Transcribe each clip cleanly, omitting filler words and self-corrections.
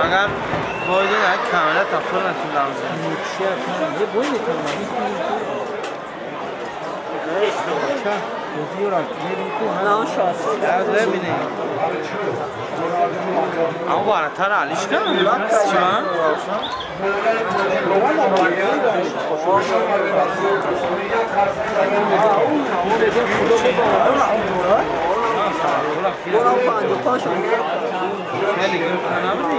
Агар боида камера тафур натун. Аммо баратар алишка чима? خیلی گرفته نبودی؟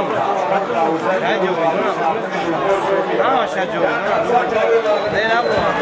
همش جویدون نه نبودم.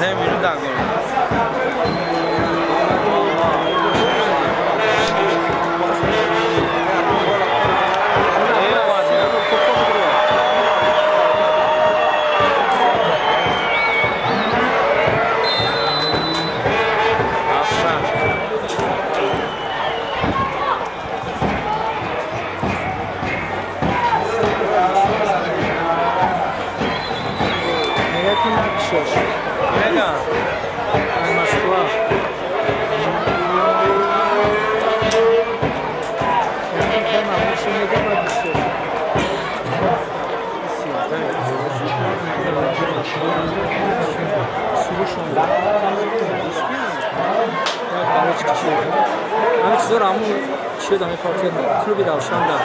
Се минута гол. Клуби Равшанда.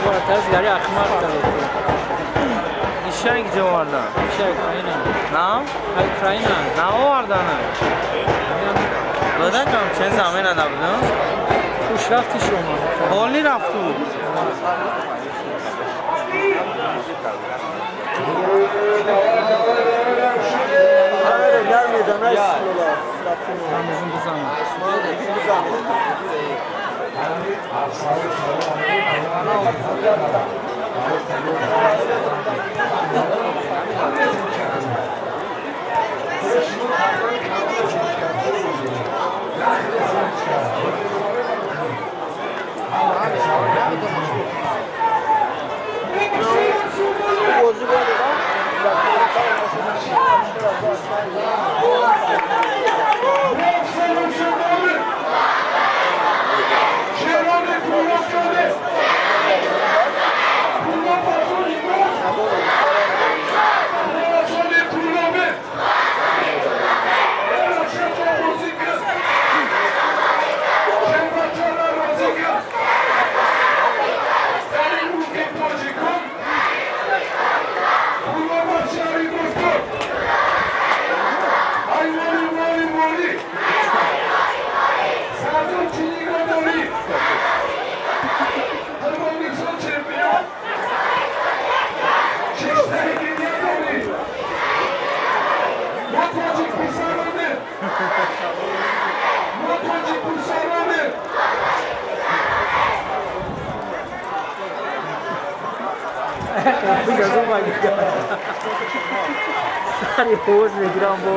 Вратарь Ахмат. Ишак ҷаварда. Ишак Украина. На? Украина. На овардана. Додакам чен замин надабудам? Хуш рафти шумо. Ҳоли рафту. Сари ҳоз мегирам бо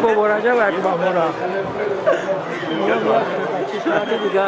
Бобо Раҷаб як ба мора. Чӣ дига?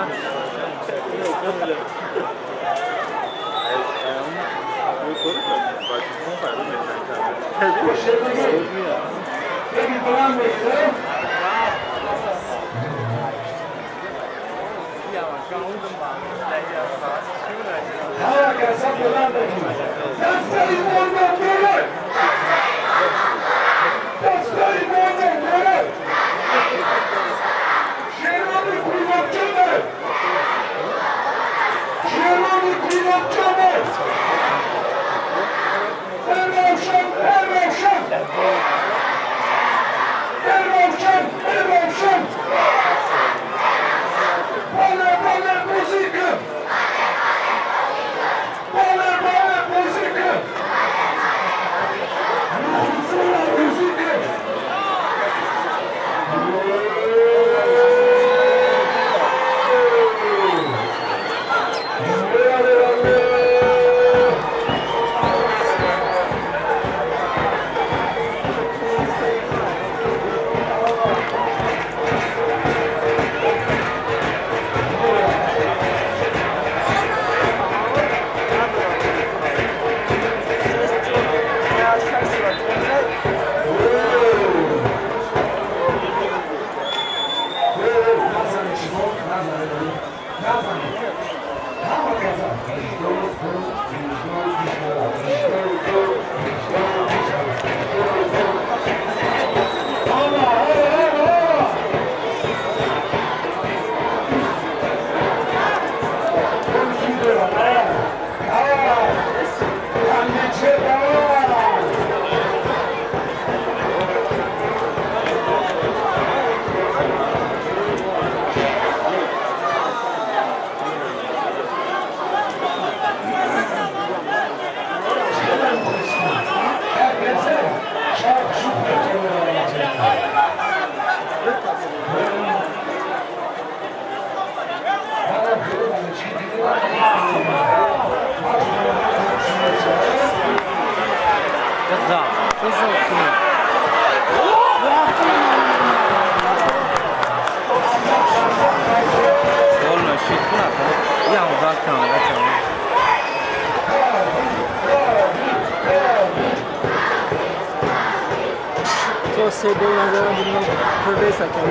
Се гол назарам будам првеса ка.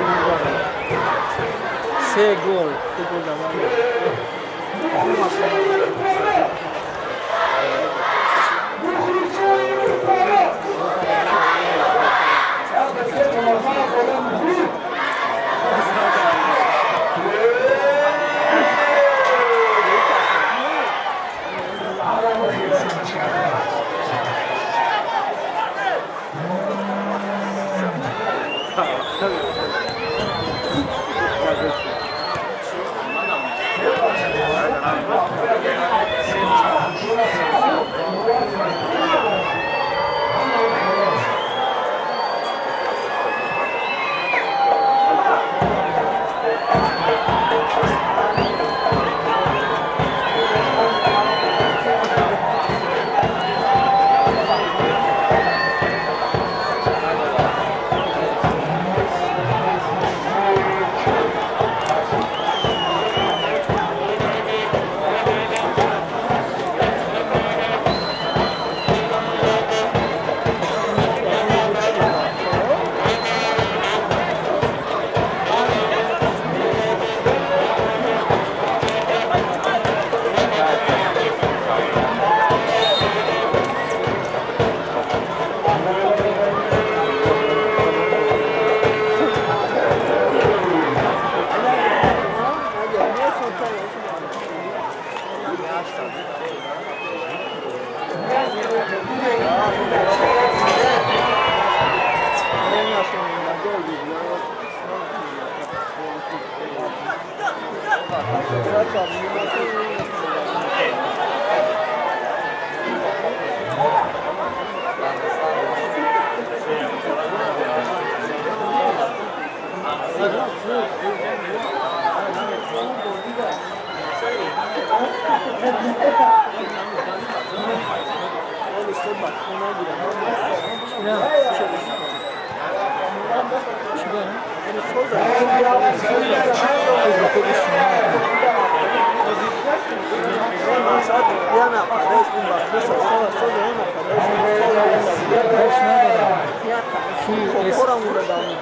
Се гол, се гол давам.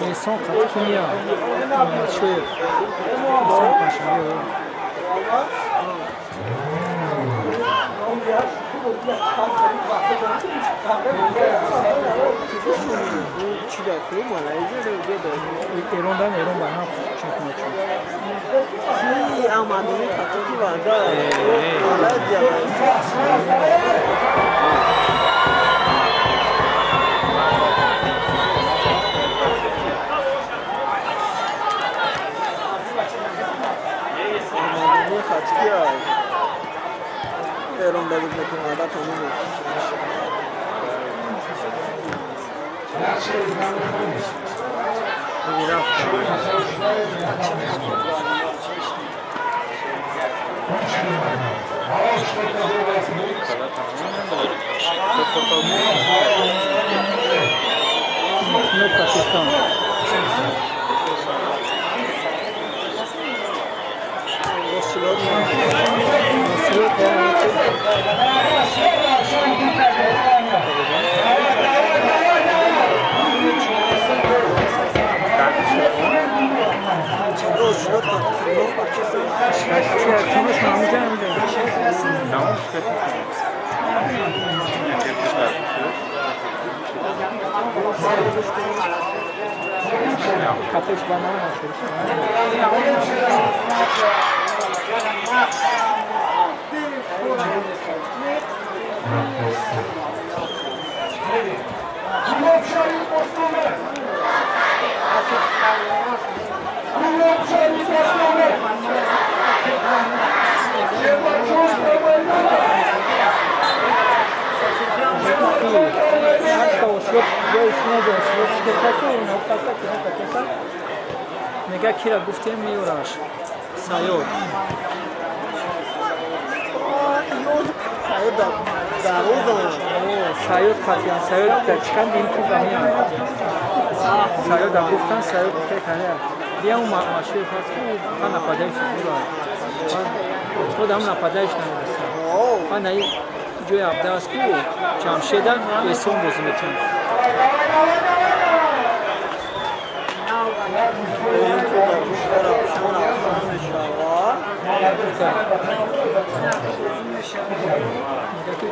Эҳсон Қатикиния, Муҳаммадшоев, Эҳсон Панҷшанбе. Эрондан Эрон ба ҳам чемпионат шуд. Пакистон. Мега кира гуфтем меёраш Саёд. Саёд қатъиян Саёд дар чикан дин ку гаҳиян. Саёда гуфтан Саёд кекая. Биям машоев ҳаст ку хан нападаиш бура. Худам нападаиш намераса. Хан ай ҷои абда аст ку Ҷамшеда Эҳсон бозӣ мекунад.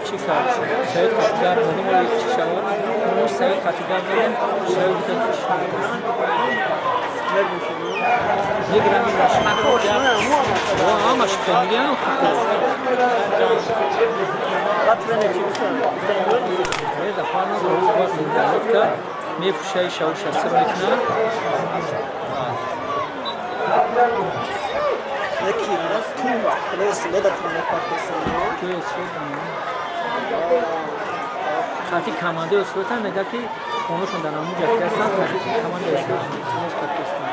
Чӣ кард? Саёд қатигар задем, оли чӣ шавад? Мо Саёд қатигар задем, Саёд гуфта чӣ шавад? Мегирам ҳамаш мегирам. Мефушаи шавша сир мекунад. Хати командаи Осиёта мега ки хонашон дар ҳамун ҷо ҳастанд, хати командаи Осиёт хонаш хати ҳастанд.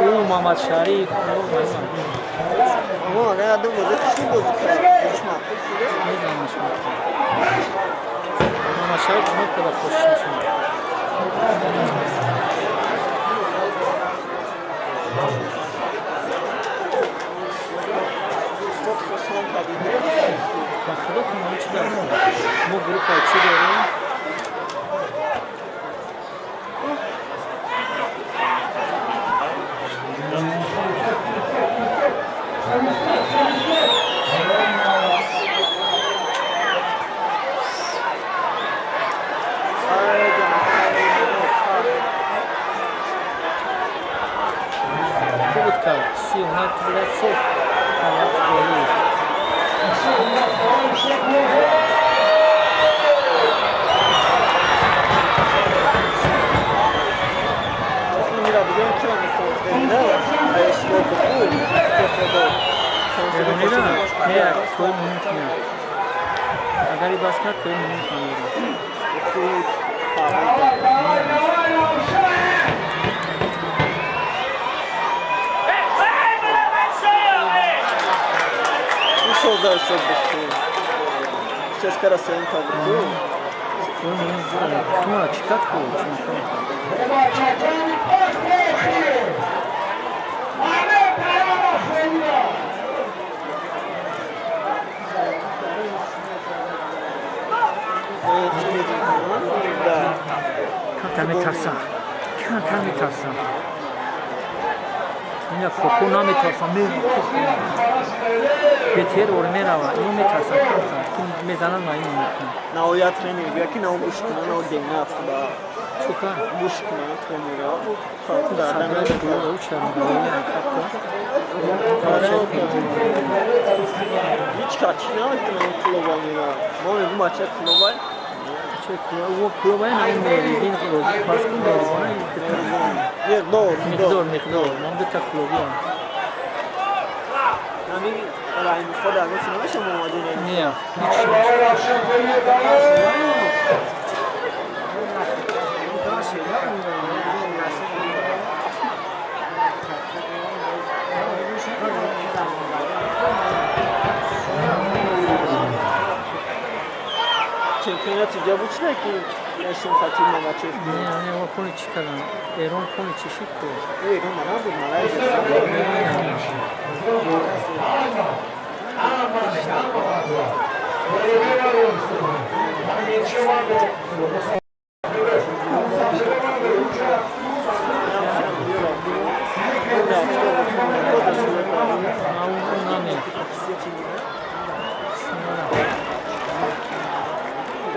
Муҳаммад Шариф Муҳаммад Шариф кнопка кӯшиш мешавад. Ба худо кунам чӣ дар мо группаи чӣ дорем? Блядь, соф. Не, той муҳим не. Агар и бас кард, той муҳим намерад. Сейчас карасен табу. Той муҳим зура. Тума чӣ кард ку? Чӣ мекунад? Да. Камтар метарсам. Камтар метарсам. Ина коку наметарсам. Бетер ор мерава. Ино метарсам камтар. Ки мезанад ма ино мекунам. На оя тренер, бия ки на гӯш куна, на дем нафта. Чука? Гӯш куна тренера. Да, да. Ҳеҷ кас чӣ намекунад клуба мера. Мо мегӯм бача клуба. Клубай на меридин розӣ пас кун мерибона. Миқдор, миқдор, миқдор. Ман дута клубиам. Ҳамин раҳими худ ягон чи намеша Муҳаммади. Не. Чемпионати ҷа буд чи ки яшин хатиб Мамачев? Не, не, ва кони чӣ кардан? Эрон кони чӣ шид ку? Эрон набуд, Малайзия.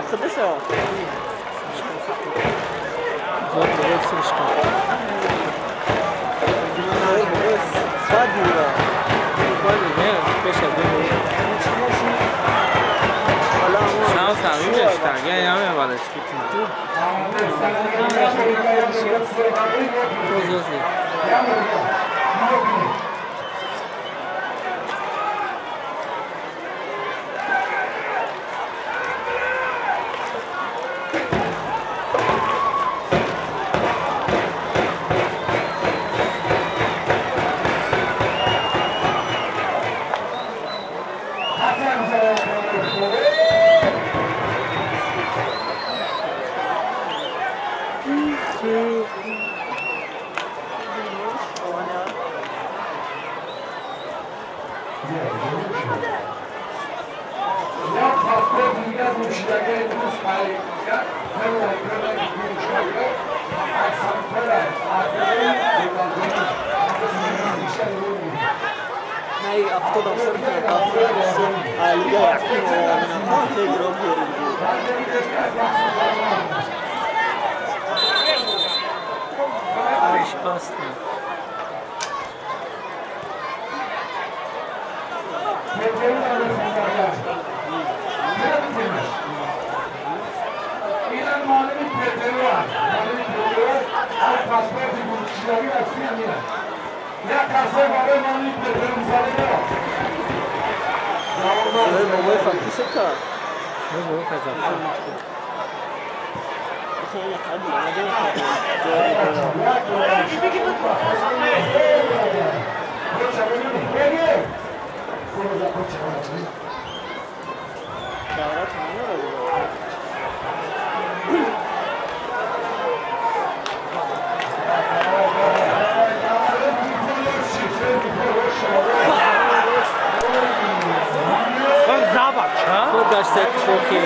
Худашо. Зод слишком. Садира. Не, пеш аз ду. Шав сами бештар. Я намебарад ки. Роз. Най автодам сърка лига якум тегро Ариш баста. Бобои фактисека. Бобои казах. Забач, ха? Ход гашта охир.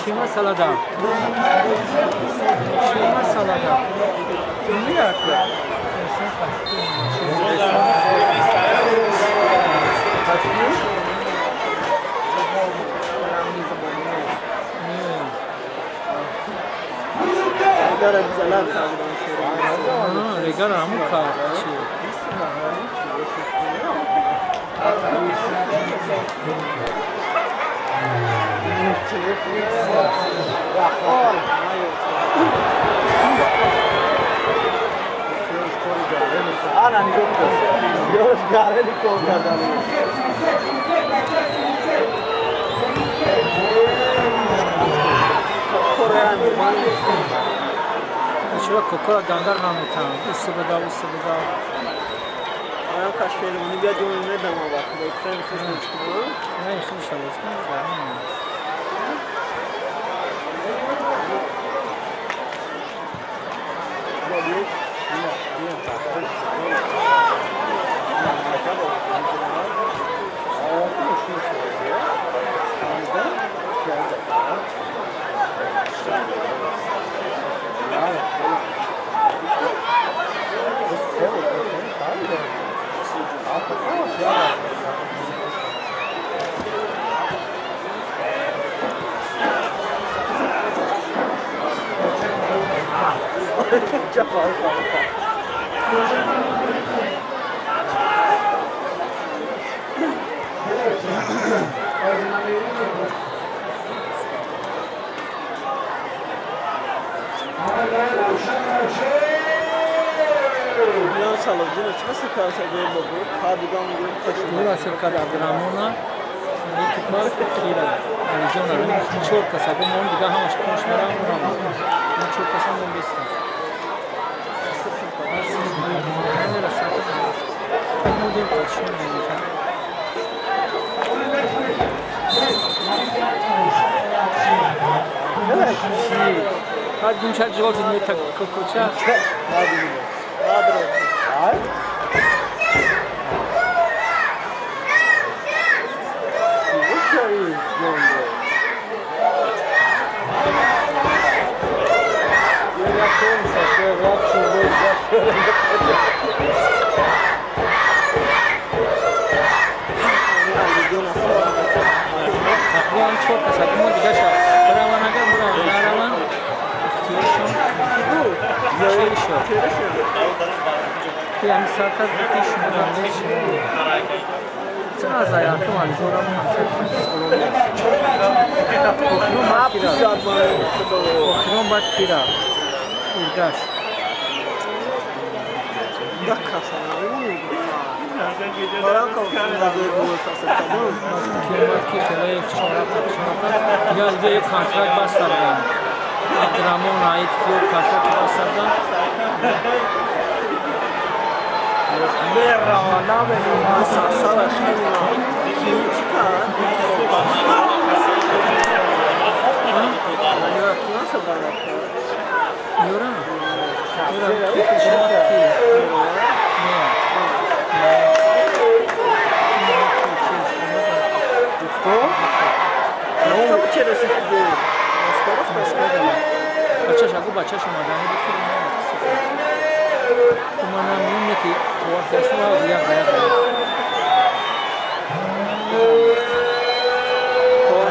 Чӣ масъалада? Чӣ масъалада? Регара ҳамун кард чи? Чиро кокора ганда ғаметам. Иси бада, уси бада. Не, хеле шалоз кун. Дура Абдураҳмона тупа кира Алиҷон чор каса гумон дига ҳамаш кош мерам урам. Ман чор каса мон бистам. Тақрибан чор каса гумон дига ша бараван агар бураван нараван ихтиёршон чел шуд. Ки ҳами сар кард ки шумо гандаи шумо. Чаро аз аякум Алиҷонам охирон баъд кира Ургаш. Ки хеле дигар алиҷо як контракт баста буданд. Абдураҳмон Аид ки контракт баста буданд. Юра? Юра, ки шумо ки? Бачаш агу бачаш омадани буд ки манам мемоне ки то вақте ҳастам дигар ғайр.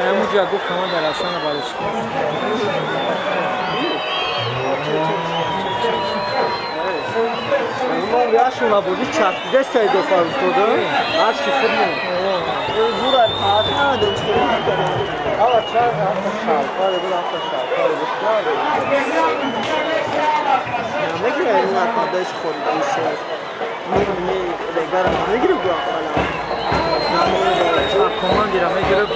Ҳамуҷо агу камон дар Равшана барои чӣ кор? Командира мегирифт.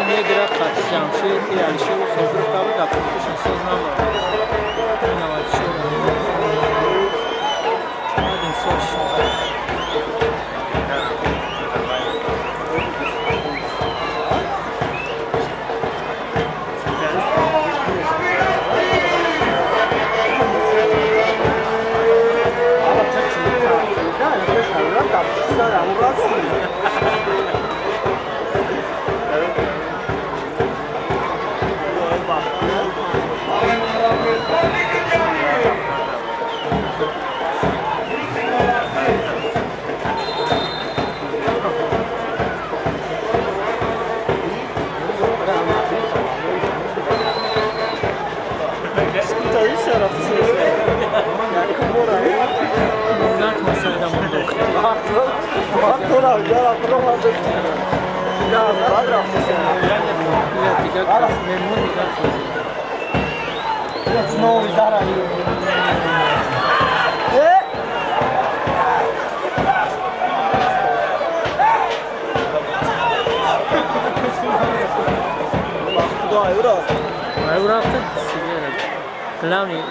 Мегирад қатъи Ҷамшед и Алишеру Собиров кабуд дар пушташон соз набуд. Баъд инсоф шуд. Главный,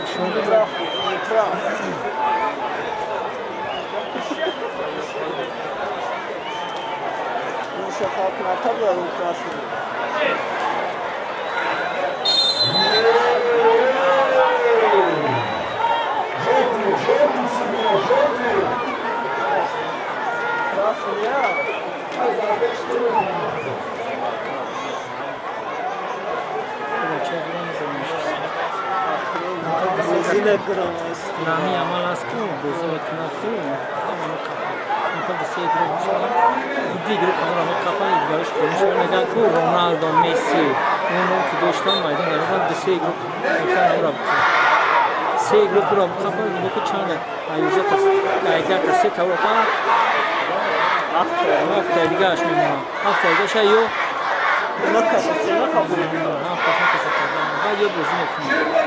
Нами амал аст ку бозӣ мекунад ку мегӯяд ку Роналдо, Месси оно ки доштан майдон даромад ду-се игрок гуфтан се игрокро қапа нигоҳ ку чанд аюзата се тавро ҳафтаи дигааш мемонад, ҳафтаи дигаша ё баъд ё бозӣ мекунад.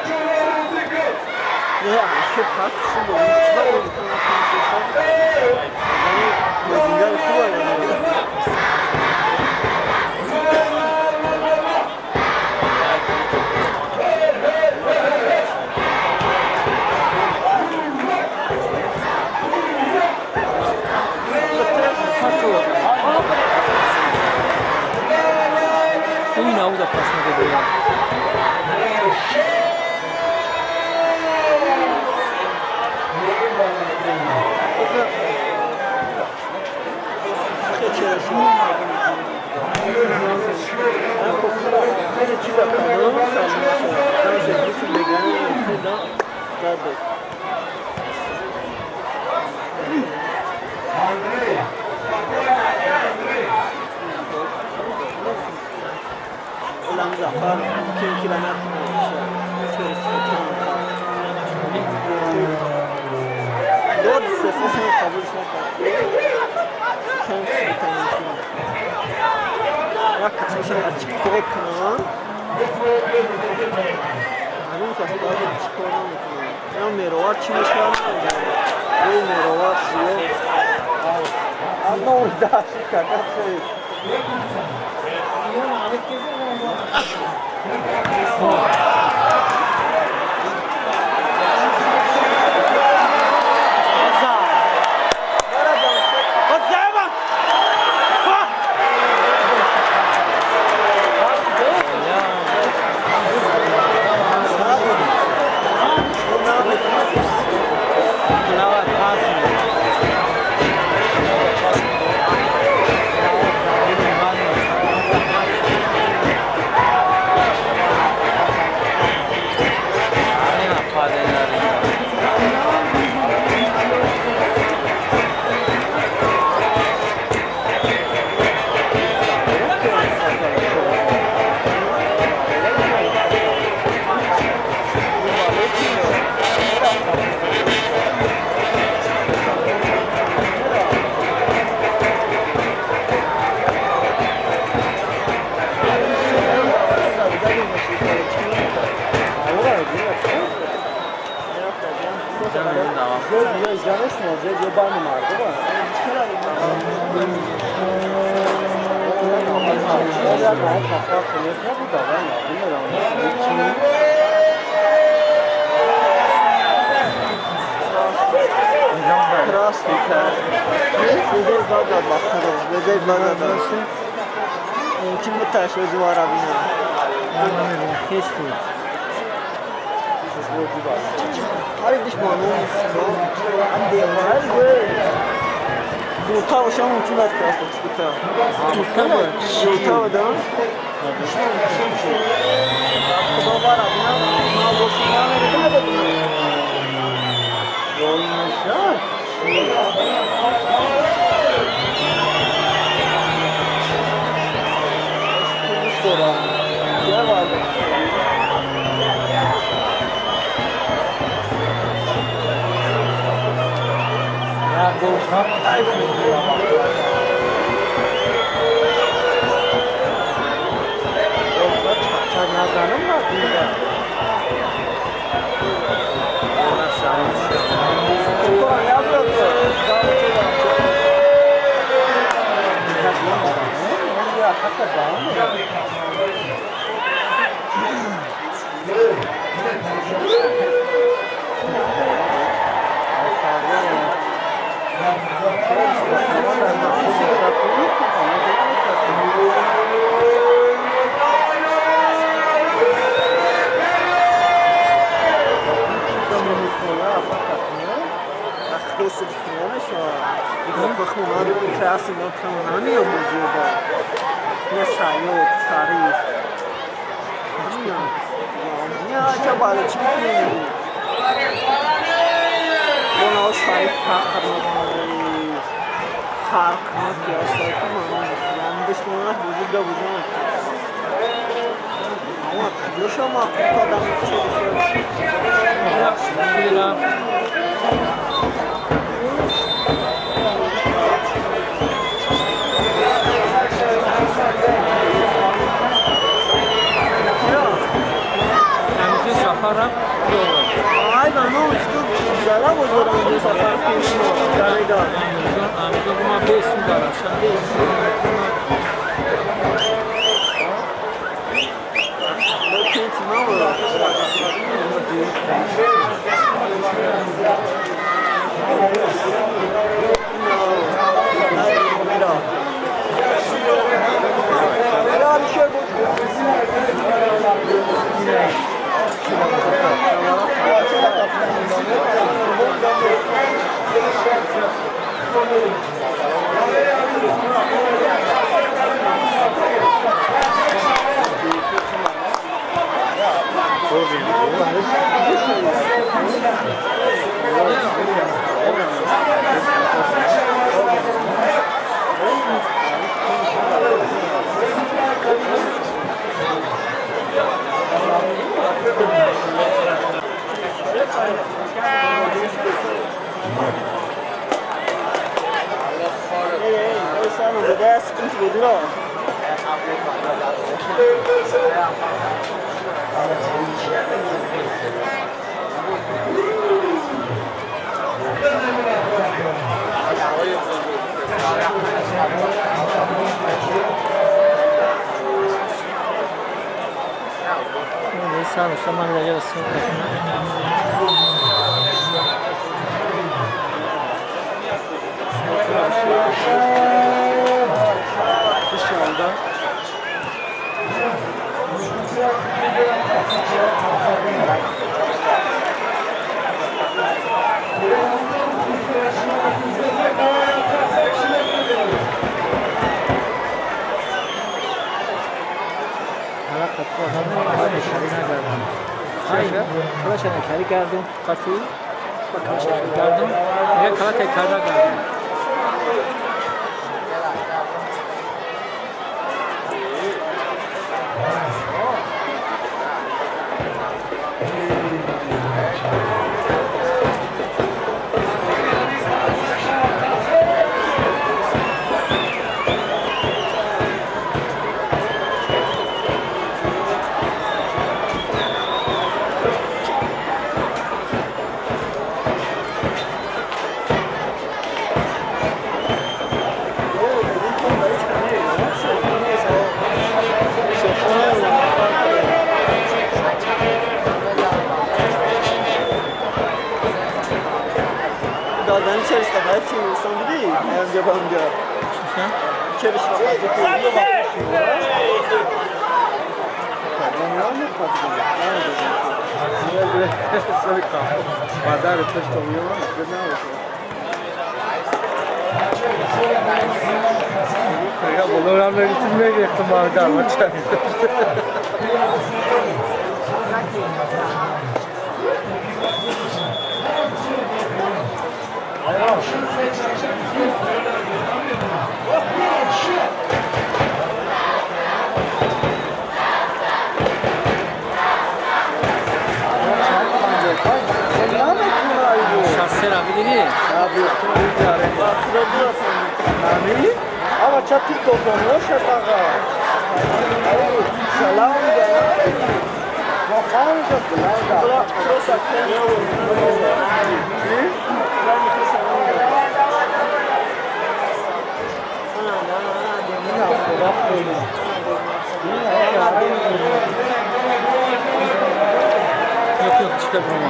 Yok yok çıkar bunu.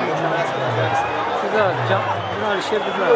Güzel. Bunlar şey güzel.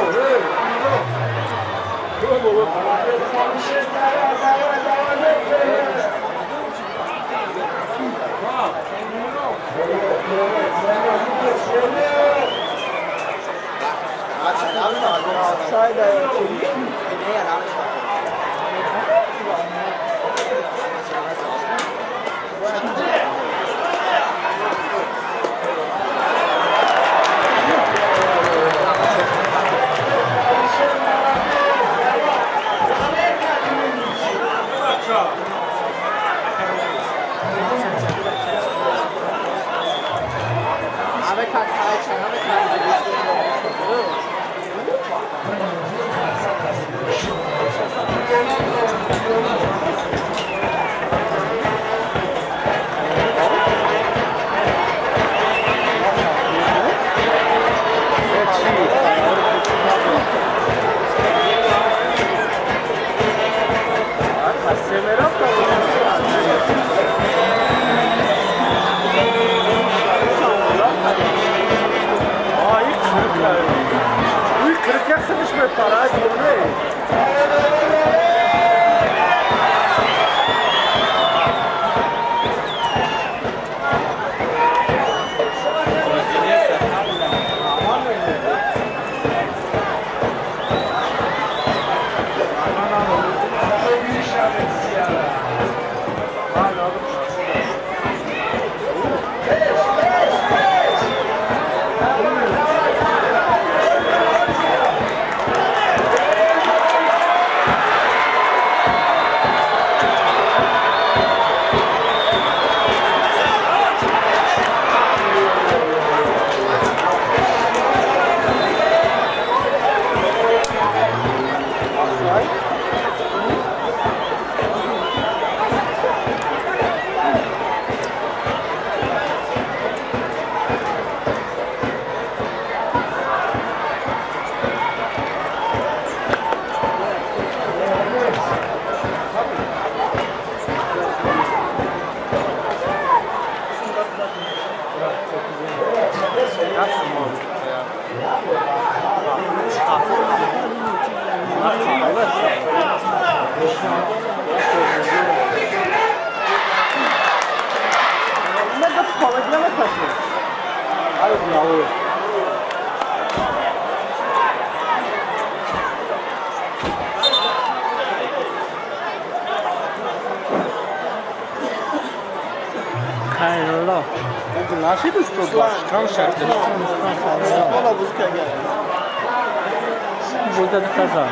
Burada da kaza.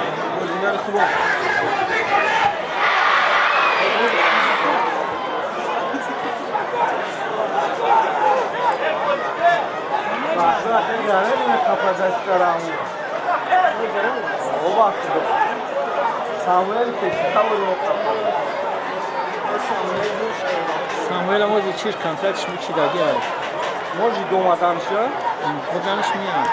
Samuel ama çir kontrakt şimdi çi dagi. Может дома там все? Буданаш миа.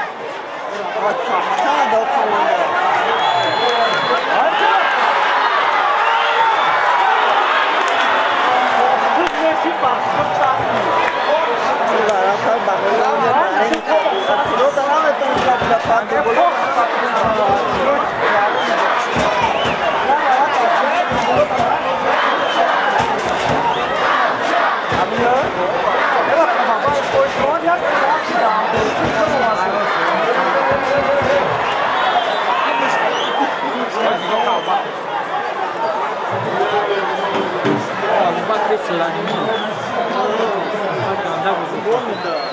Абубакр Сулаймон. Ганда бузург.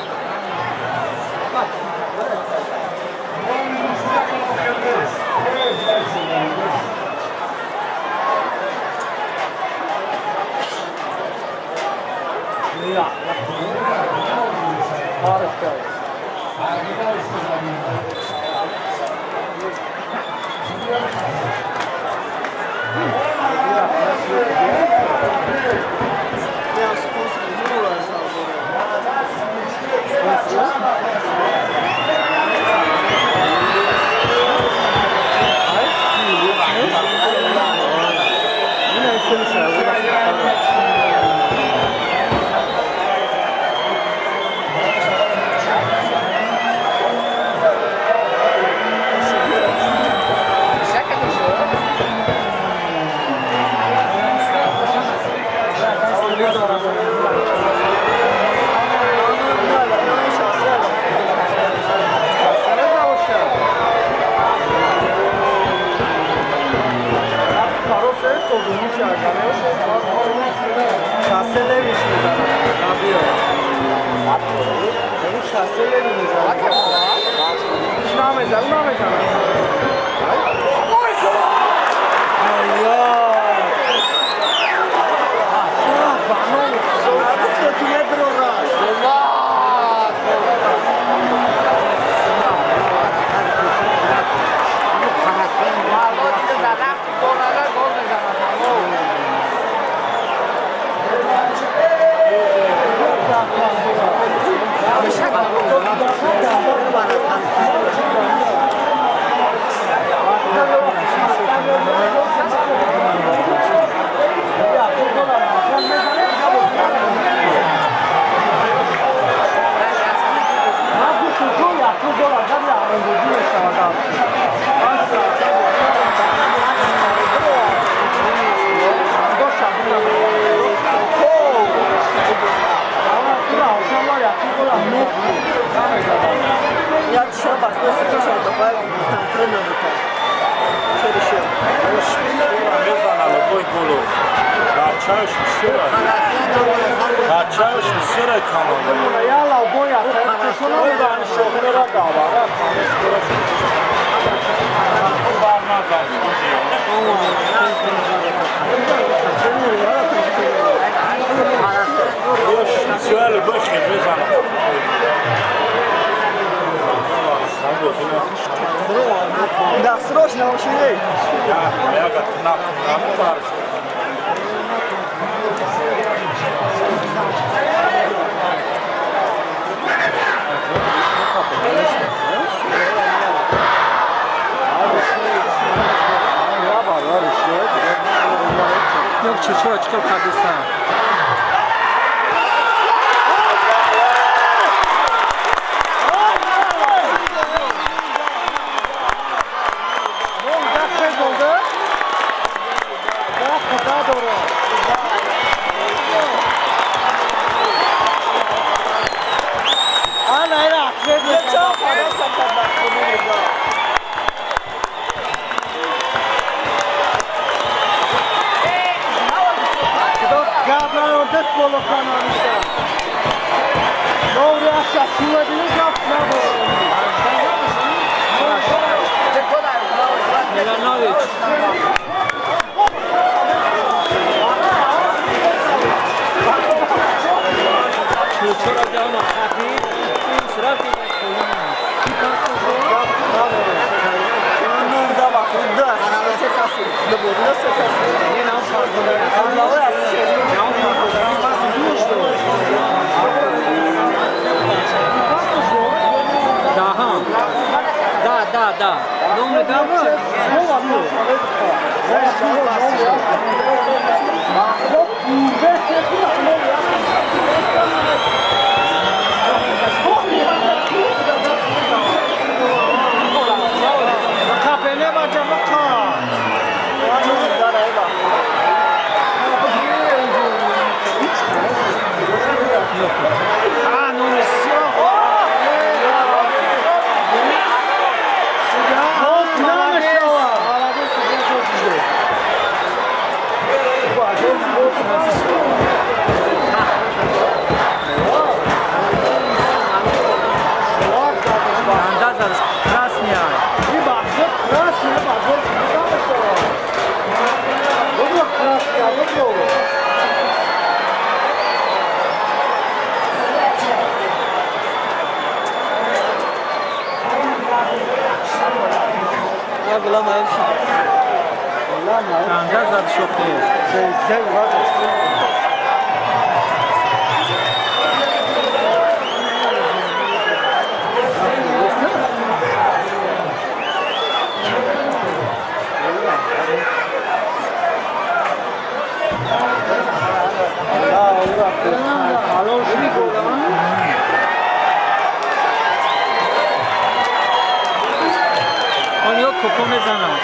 Ониё копо мезанад.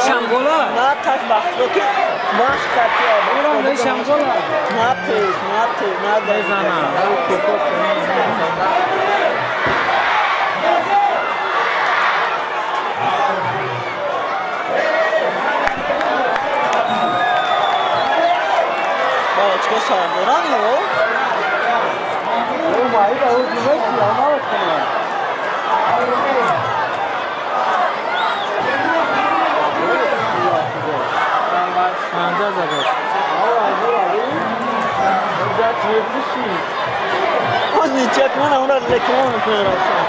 Шамгола? На так вақто ки маш кати. Урам шамгола. На тез, на тез, на мезанад. Копо мезанад. Чико сардоран ё? Анда задаш. Оз ничек мана ура реклама мекунад рафтан.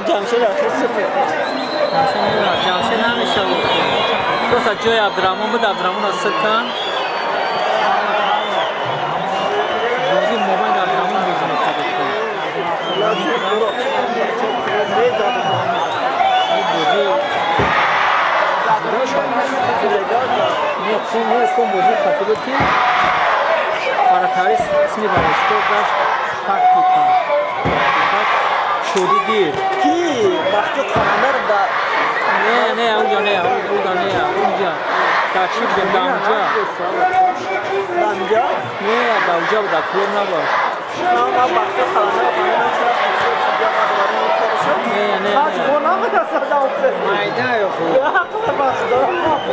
Ҷамшед Ҷамшед намешавад. Просто ҷои Абдураҳмон буд, Абдураҳмон аз сиркан. Бозӣ мобайн Абдураҳмон бозӣ мекард. Бозӣ бозӣ хати буд ки баратари исми барошко гашт фарқ мекард. Шодӣ дид. Ки вақти Қаландар да Не, не, унҷа не, уда не, унҷа. Дар чӣ будем, дар унҷа. Дамҷа? Не, дар унҷа буд, дар клуб набуд. На, ма вақти Қаландар Не, не, не. Майда ё хуб.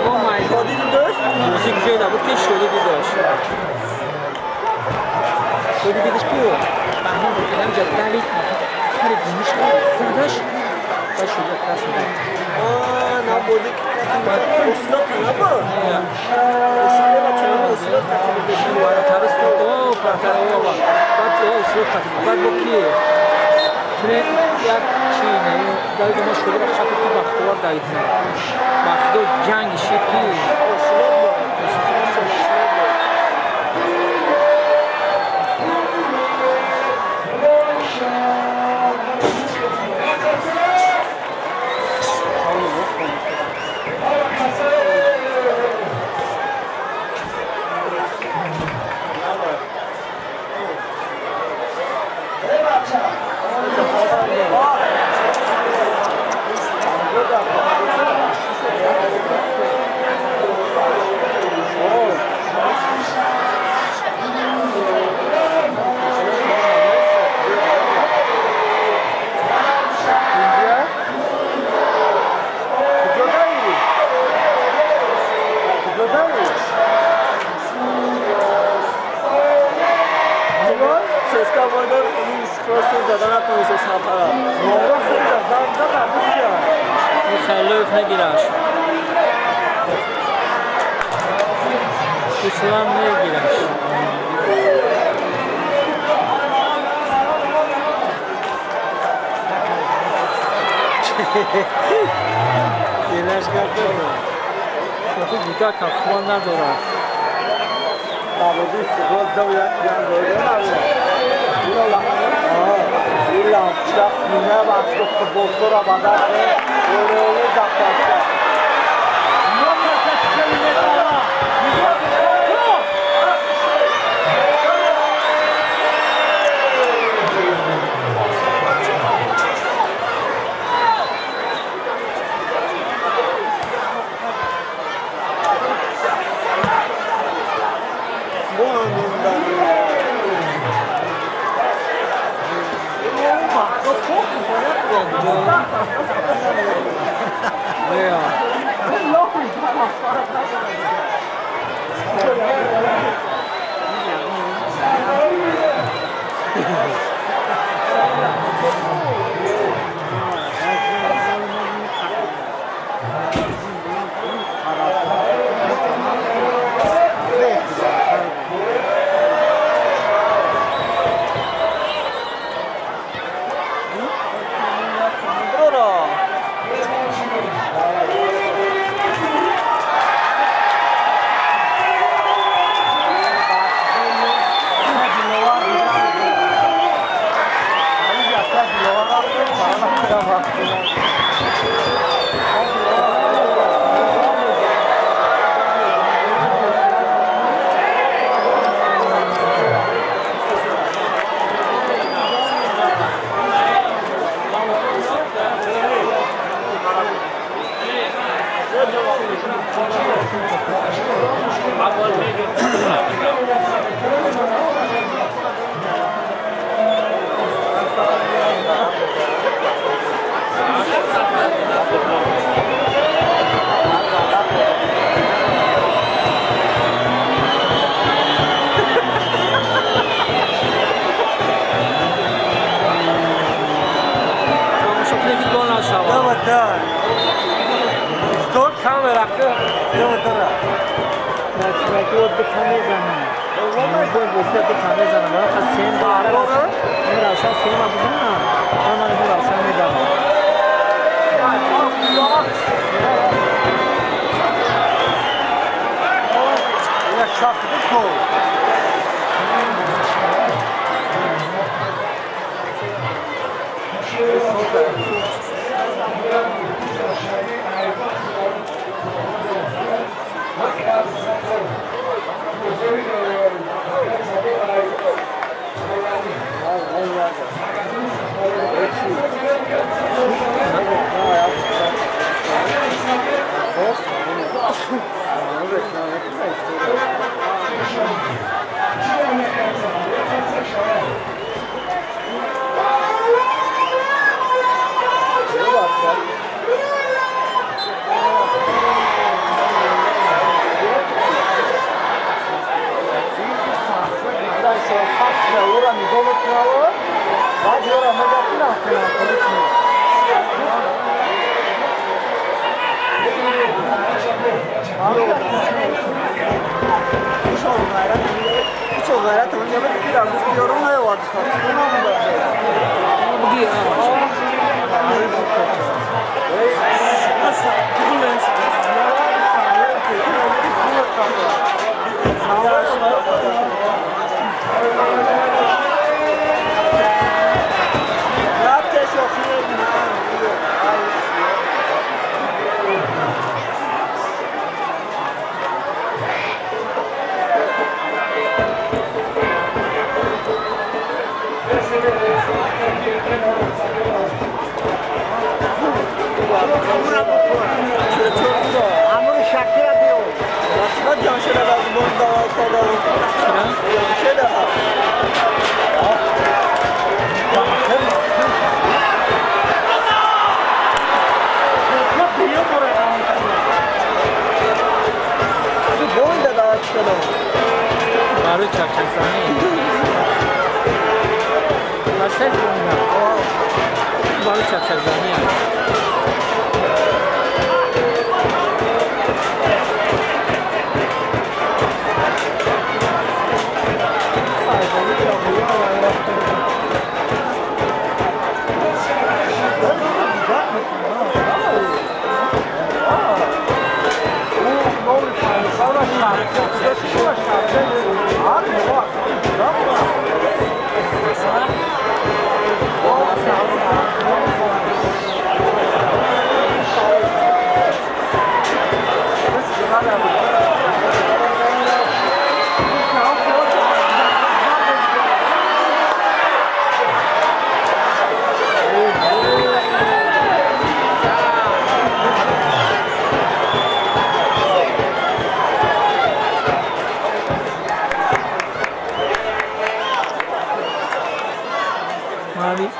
Бо майда. Шодӣ дидош? Бозӣ ҷое набуд ки шодӣ дидош. Шодӣ дидиш ки Баҳмон буд, инамҷа давид, хари гумиш задаш ва шодӣ крас медод. На бозӣ услот набуд. Баъд бо ки як чи не давид ма шодиро хати ки бахтовар давид зад. Бахтовар ҷанг шид ки Михайлов нагираш. Ислам негираш. Дилаш гардона. Шохи гудак ҳам қувва надорад. Ду та мезанам. Бой бозида ду та мезанам. Барои сем ин Равшан сема бизанам. Ман ин Равшан медавам. Я шахты кол. Барои чакчакзанӣ. Барои чакчакзанӣ.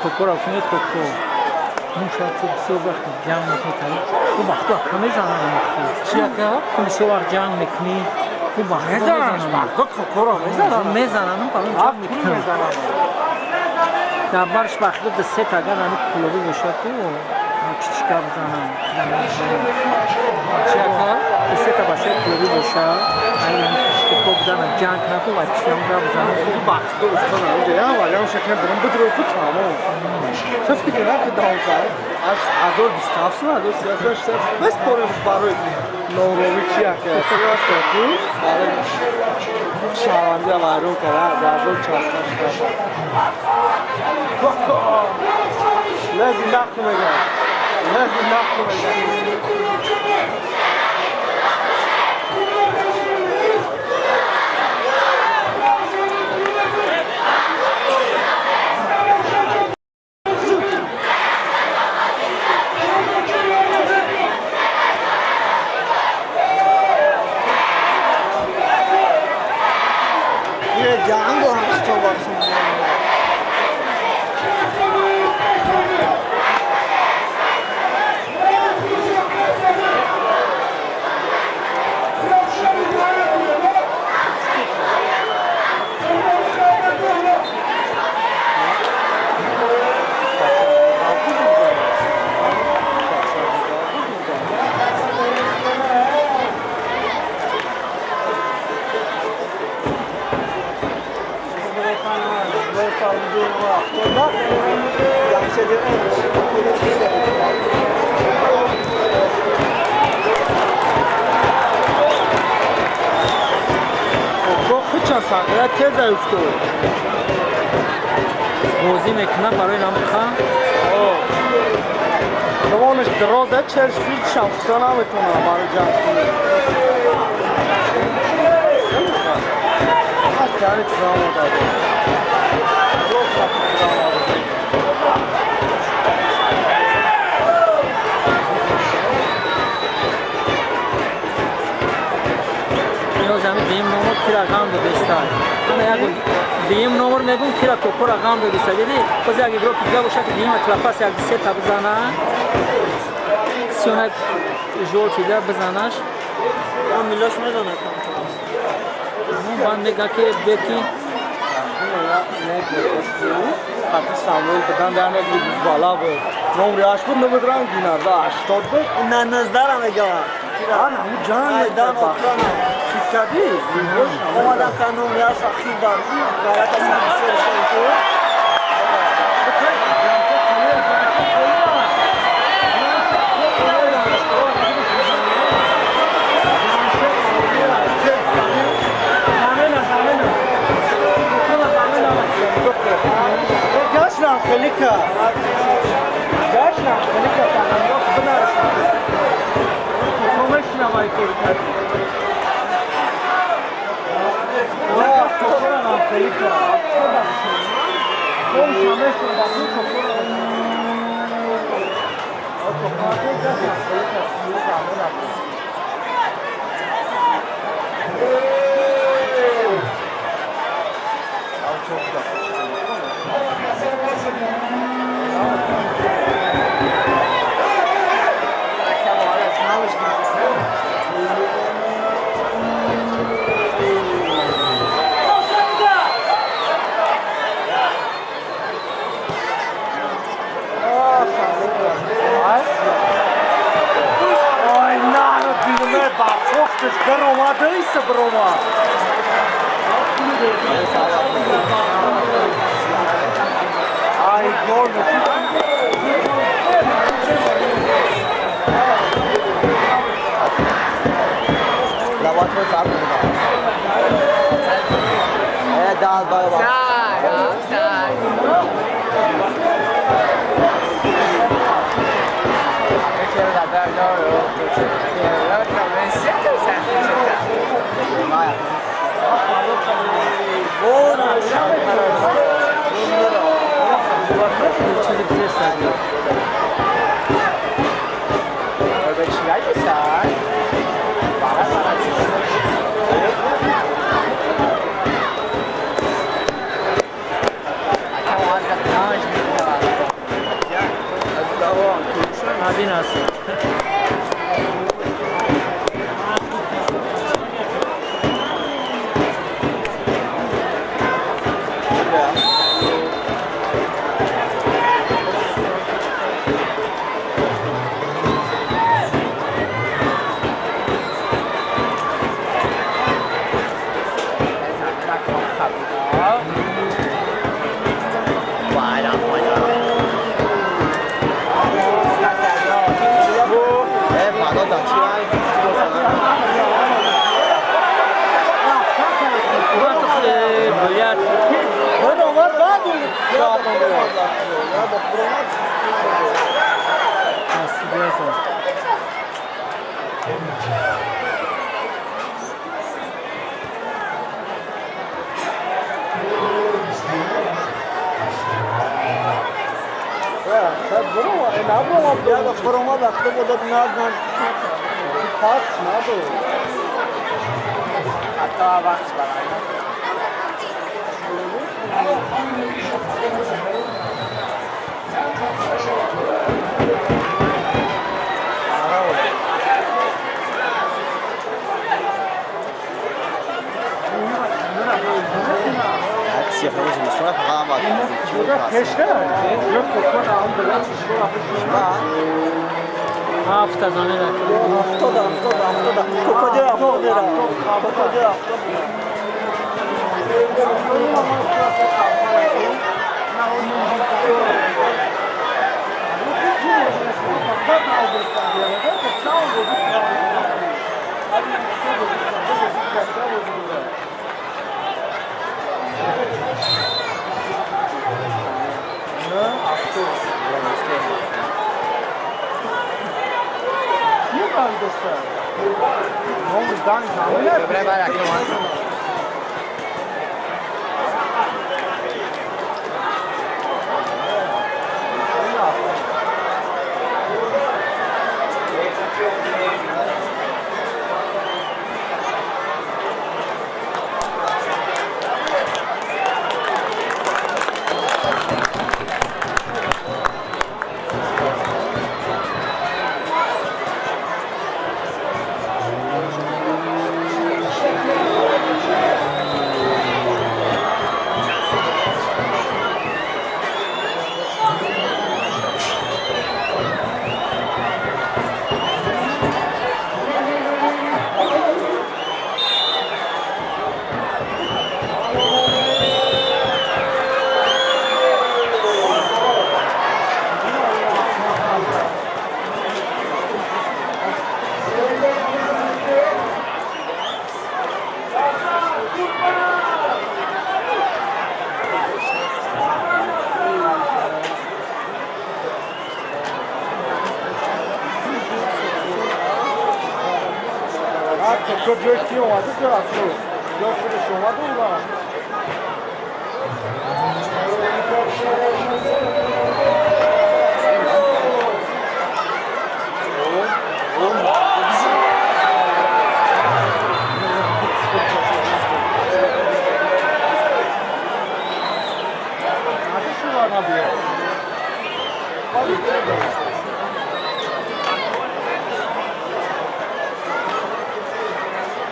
Токора кунед токо. Мушак бисёр вақт ҷанг мекунӣ. Ту вақто ака мезанам. Чӣ ака? Ту бисёр вақт ҷанг мекунӣ. Ту вақто мезанам. Вақто токора мезанам. Мезанам, барои ҷанг мекунам. Дар барш вақто ду се агар ҳами кулобӣ бошад ту чичка бизанам. Чӣ ака? Ду се та бачаи кулобӣ бошад, токо бизанам, ҷанг накун ва чичкам бизанам. Вақто устона онҷа я валям шакл бирам бидро ку тамом. Чафти ки нахи даун кард. Аз 1027 сум 1038 бес пора барои норовӣ чи ака? Аст ку барои шаҳрвандӣ вайрон кард 1068. Лези наху мегам. Лези наху мегам. Бозӣ мекунад барои намха. Забонаш дароза, черш ҳеҷ шамхта наметавонад барои ҷанг кунад. Аз яъне травма дорад. Ҳами дуюм номер кира ғам додеста. Ана як дуюм номер мегум кира кокора ғам додеста. Диди, боз як игрок дига боша ки дуюм атлапас як се та бизана. Сиона жёлтый да бизанаш. Он Милош мезанад там. Банд мега ки беки Хати Самуэл бадан дар як бала буд. Номри 8 буд, намедонам динарда 80 буд. На 19 мега. Ана ҳамун ҷанг дан охрана. Чикади? Омадан канун я сахи дар. Ғайрат аз бисёр шуд. Гашнам хеле кард. Гашнам хеле кард. Бинарсам. Комешнавай кор кард. Хеле кард.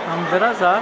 Амбраза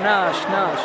Наш, наш.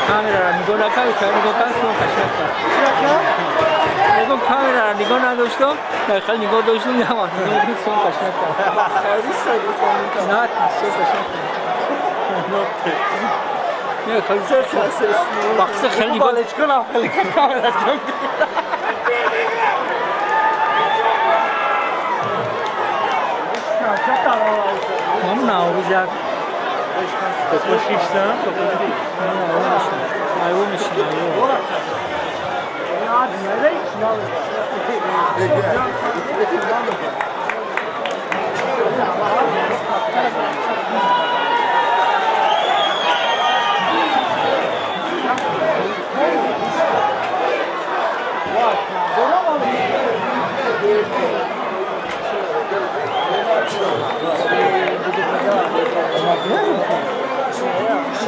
Камера нигоҳ накард, нигоҳ кард, сум кашак кард. Мегӯм камера нигоҳ надоштам, дар хел нигоҳ доштам, як вақт нигоҳ кардам, сум кашак кард. На, сум кашак кард. Не, хеле вақти хеле нигоҳ ҳам Наврӯз як айво мешин айво.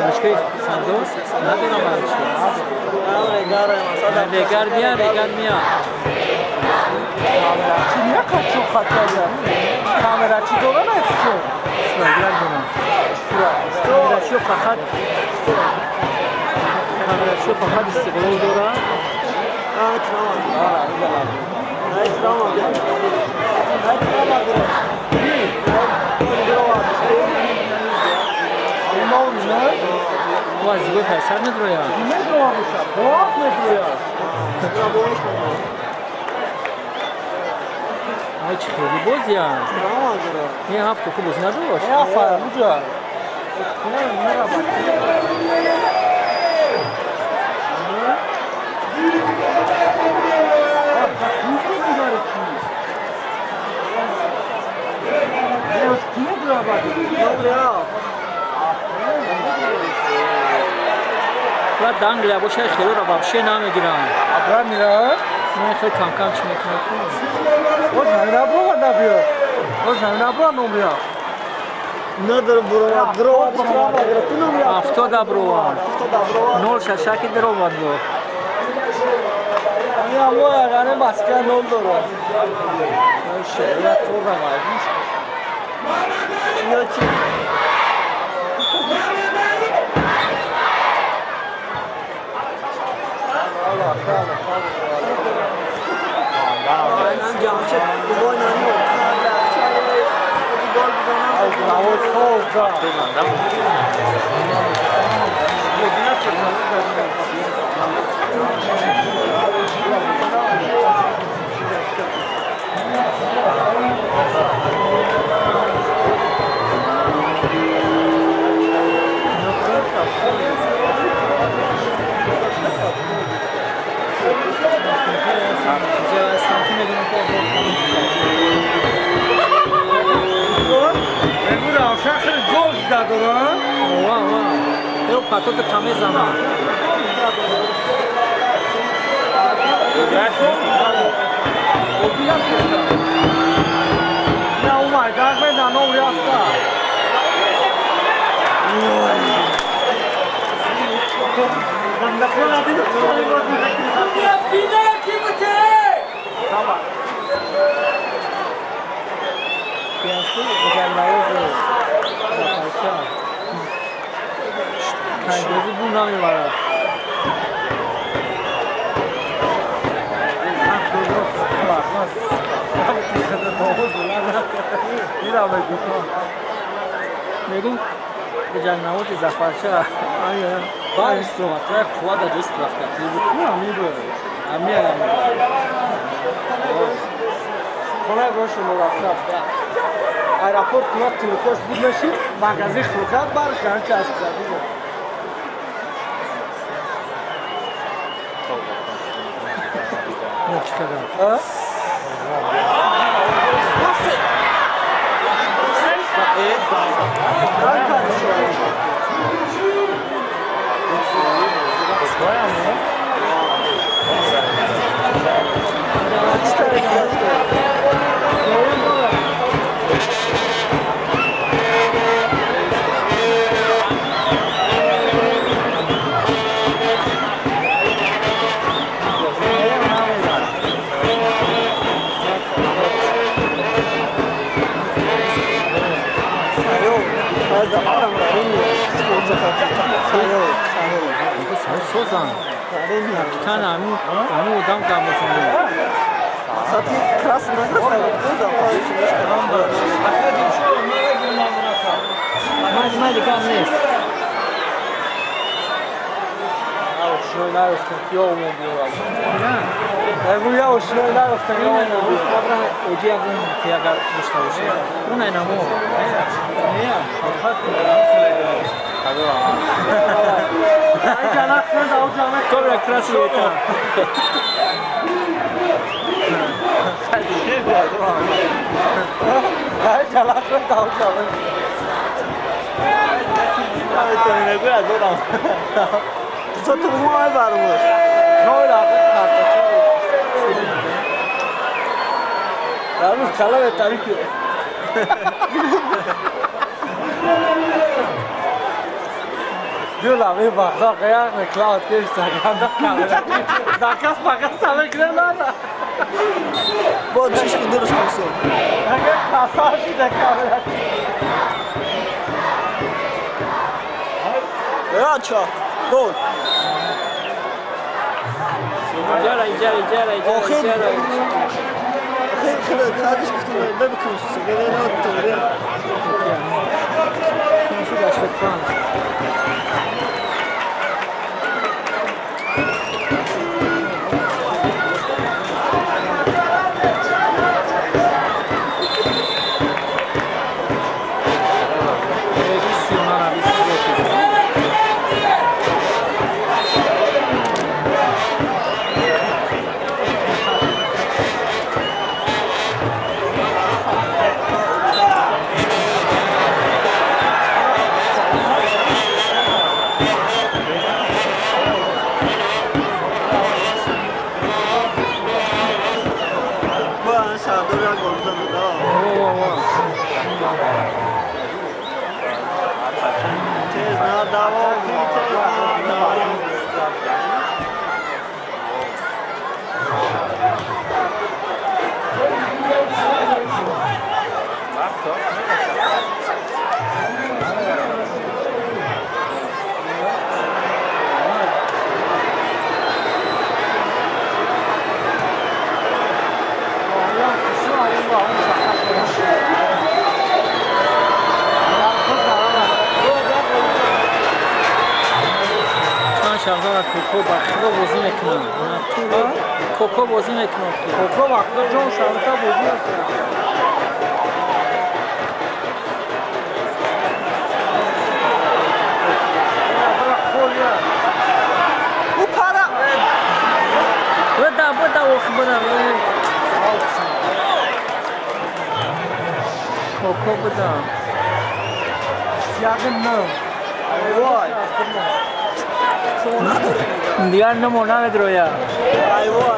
Бачкаи Сардор надорам барои чӣ. Регар мия, регар мия. Камерачи не қачо хатаря. Камерачи дора на чо? Регар дорам. Камерачиё фақат камерачиё фақат Истиқлол дора. Аз зибои Файсал медрояд. Медроя боша. Боз медроя. Ай чӣ хеле бозия. Ин ҳафт хуб бозӣ надошт. Афарин, уҷа. Баъд Англия боша хелоро вообще намегиранд. Абра мира? Не, хеле кам-кам чӣ мекунад. Оз намира бро набиё. Оз намира бро номрия. Ҳафтода бровад. Нол шашаки даровад бо. Патока тамезана. Панҷозӣ бу намебарад. Мегум ҷангнавози Зафарша. Аэропорт кунад тиликош буд мешид, магазин хуркад баршан часп зад. Чӣ кардам? Созан. Капитан ҳамун одам гап мезанад. Сати красный Майли гап нест. Кобра красный это. Бо чишми дурус кунсо. Рача, гол. Иҷара. Хеле хадиш гуфтам, бебикун, бебе. Коко бахтиро бозӣ мекунад. Коко бозӣ мекунад. Коко вақто ҷон шавта бозӣ мекунад. Упара! Бада, бада, ох, бада. Коко бада. Ягон на. Вай. Дигар намо намедроя. Айво,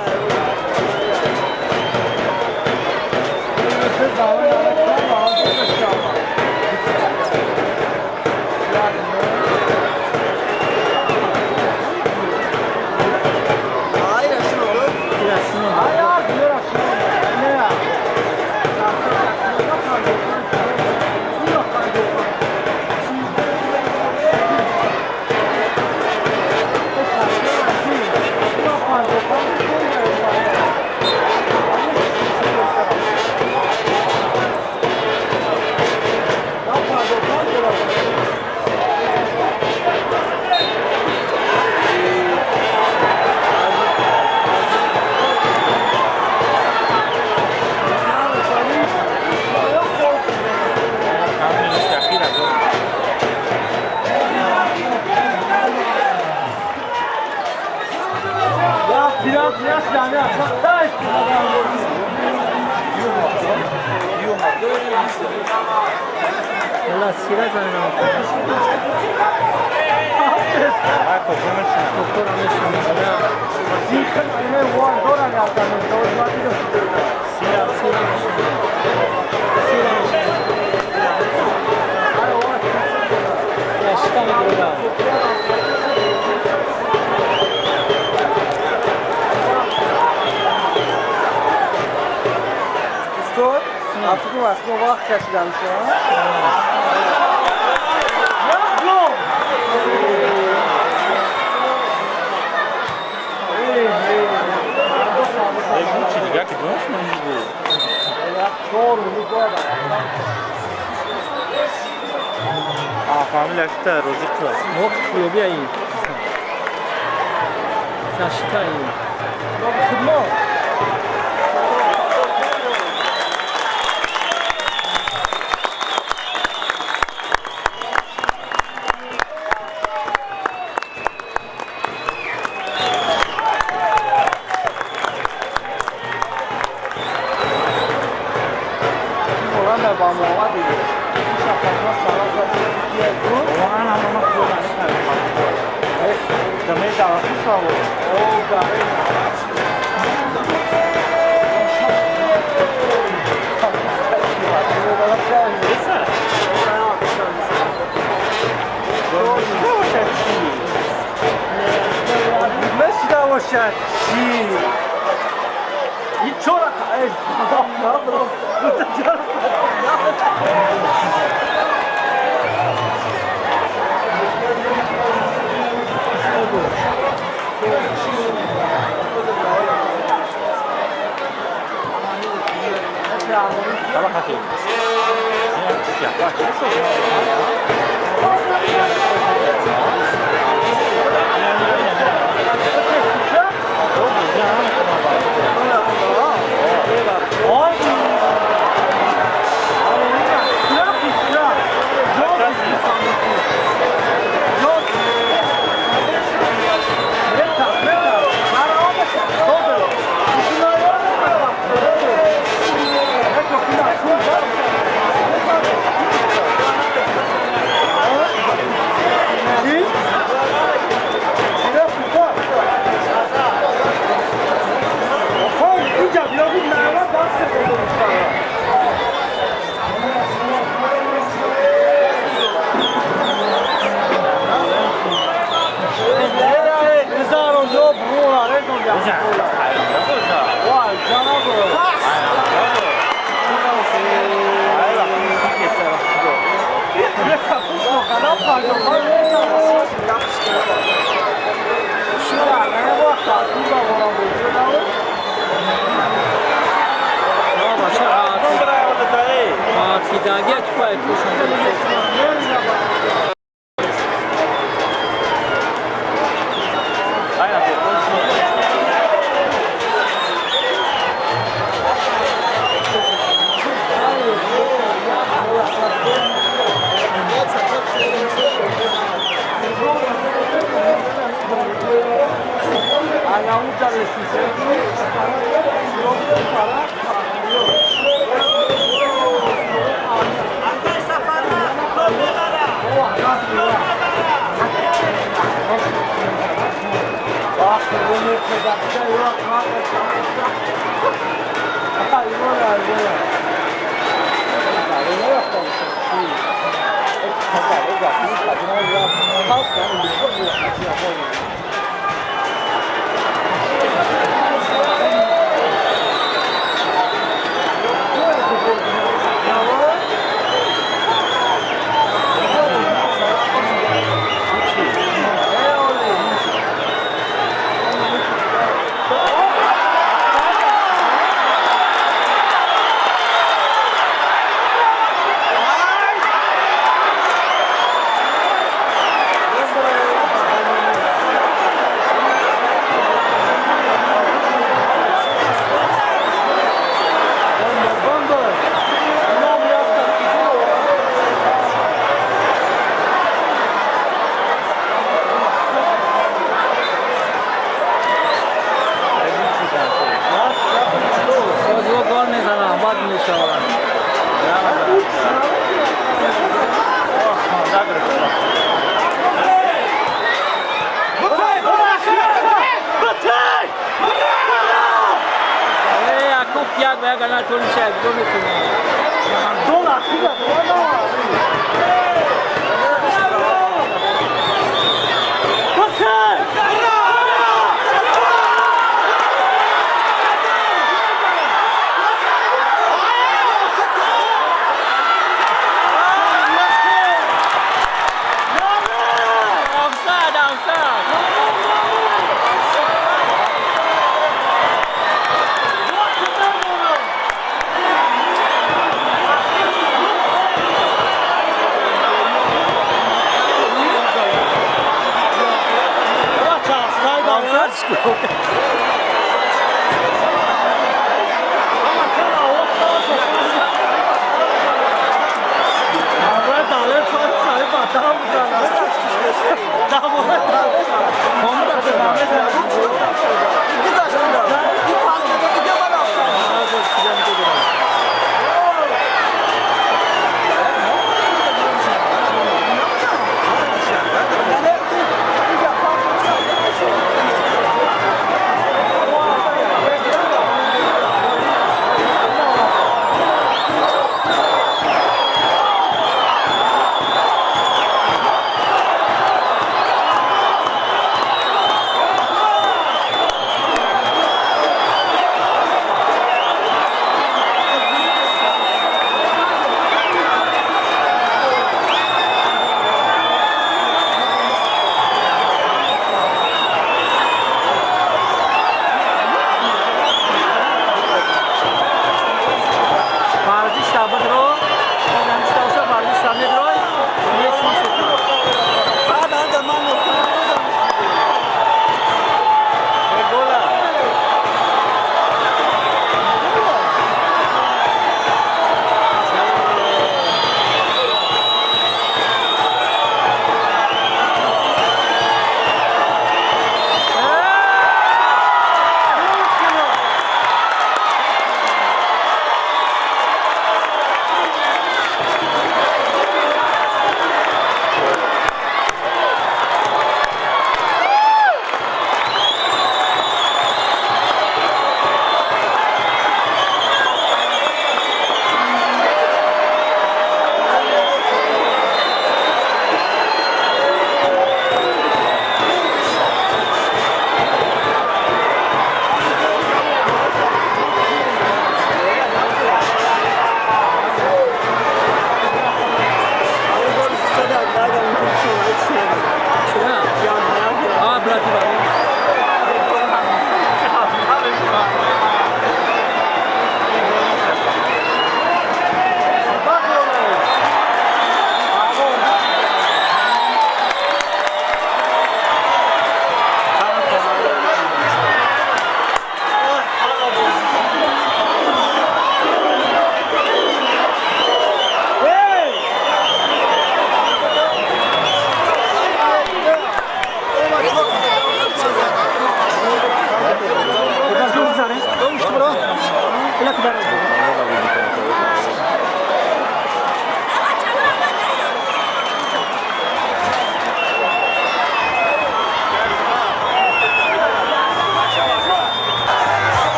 Фамилия Розиқова. Мо клуби ин. Защита ин. Худмо.